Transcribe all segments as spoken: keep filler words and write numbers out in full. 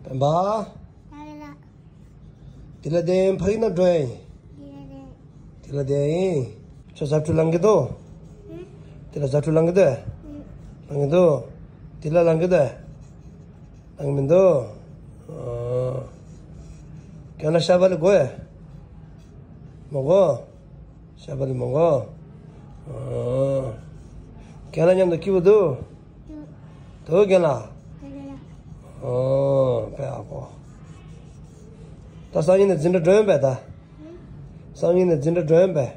སྤེན་པ། དེ་ལ་བསྡད་ཡིན། ཕ་གི་ན་འགྲོ་ཡིན། དེ་ལ་བསྡད་ཡིན། ཁྱོད་ཟ་འཕྲུ་ལང་གི་འདུག་དེ་ལ་ཟ་འཕྲུ་ལང་གི་འདུག་ལང་གི་འདུག་དེ་ལ་ལང་གི་འདུག་ལང་གི་མི་འདུག་ཨོ། ཁྱོད་ལ་ཤ་བ་ལི་དགོས་ཡ། མོ་གོ་ཤ་བ་ལི་མོ་གོ་ཨོ། ཁྱོད་ལ་མཉམ་དུ་སྐྱིད་པོ་འདུག་དོ་རྒན་ལགས། ཨོ་དཔེ་ཡག་པོ། ད་སང་ཉིན་ནས་འཛིན་གྲྭ་འགྲོ་ཡིན་པས་ད། སང་ཉིན་ནས་འཛིན་གྲྭ་འགྲོ་ཡིན་པས།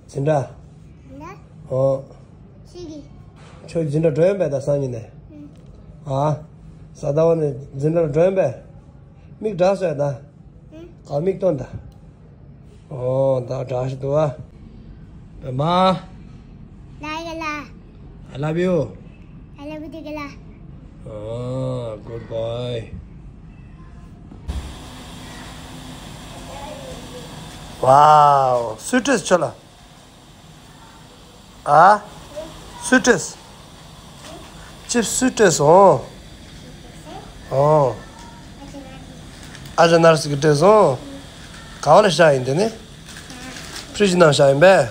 འཛིན་གྲྭ། ཨོ། ཁྱོད་འཛིན་གྲྭ་འགྲོ་ཡིན་པས་ད་སང་ཉིན་ནས། ཨ། གཟའ་ཟླ་བ་ནས་འཛིན་གྲྭ་འགྲོ་ཡིན་པས། མིག་དྲག་སོང་ཡ་ད། ཨ་མིག་སྟོན་ད། ཨོ་ད་དྲག་ཤི་འདུག་ཨ། སྤེན་པ། ལ་ཡ་ལ། I love you. I love you too. ཨོ། Good boy. Wow. སུའི་ཊི་ཀེསི་ཁྱོད་ལ། ཨ། སུའི་ཊི་ཀེསི། ཅིབ་སུའི་ཊི་ཀེསི་འོང་། འོང་། ཨ་ཅག་ནར་སི་གི་ཊི་ཀེསི་འོང་། ག་བ་ལ་བཞག་ཡིན་དེ་ནི། ཕྲི་ཇི་ནང་བཞག་ཡིན་པས།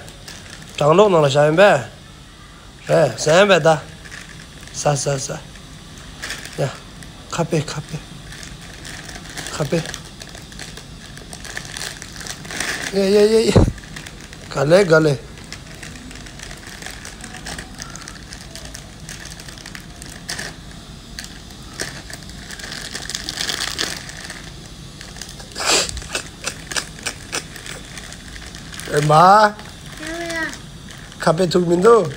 གྲང་གློག་ནང་ལ་བཞག་ཡིན་པས། རེད་ཟ་ཡིན་པས་ད། ཟ་ཟ་ཟ། ཡ། ཁ་པེ་ཁ་པེ། ཁ་པེ། ཡེ་ཡེ་ཡེ་ཡེ། ག་ལེ་ག་ལེ། ཨེ་མ། ཁ་པེ་ཐུག་མི་འདུག་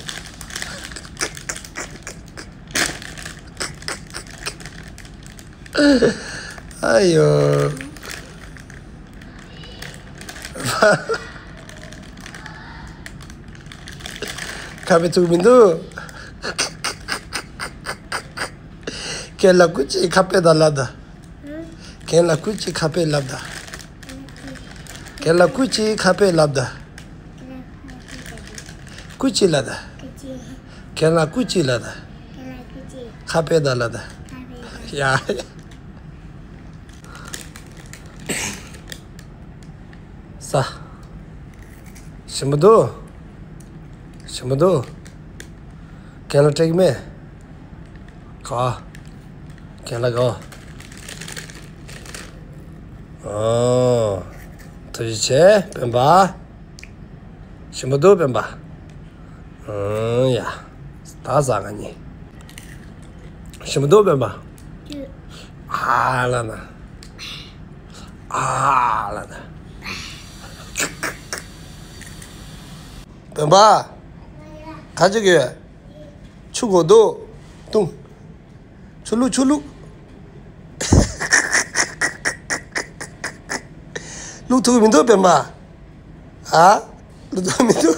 ཨ་ཡོ། ཁ་པེ་ཐུག་མི་འདུག་ཁྱེད་ལ་སྐུ་མཁྱེན་ཁ་པེ་ད་ལབ་ད། ཁྱེད་ལ་སྐུ་མཁྱེན་ཁ་པེ་ལབ་ད། ཁྱེད་ལ་སྐུ་མཁྱེན་ཁ་པེ་ལབ་ད། སྐུ་མཁྱེན་ལབ་ད། ཁྱེད་ལ་སྐུ་མཁྱེན་ལབ་ད། ཁ་པེ་ད་ལབ་ད། ཡ། ཟ། ཞིམ་པོ་འདུག་ཞིམ་པོ་འདུག་རྒན་ལགས་སྤྲད་ཀྱི་མེད། ག་རྒན་ལགས་ག་ཨོ། ཐུགས་རྗེ་ཆེ་སྤེན་པ། ཞིམ་པོ་འདུག་སྤེན་པ། ཨང་ཡ། ད་ཟ་ག་ནི། ཞིམ་པོ་འདུག་སྤེན་པ། ཨ་ལ་ན། ཨ་ལ་ན། སྤེན་པ། ག་ཅིག་ཡོད། ཆུ་གོ་འདུག་ཏུང་། ཆུ་བླུགས་ཆུ་བླུགས། བླུགས་ཐུབ་ཀྱི་མི་འདུག་སྤེན་པ། ཨ། བླུགས་ཐུབ་མི་འདུག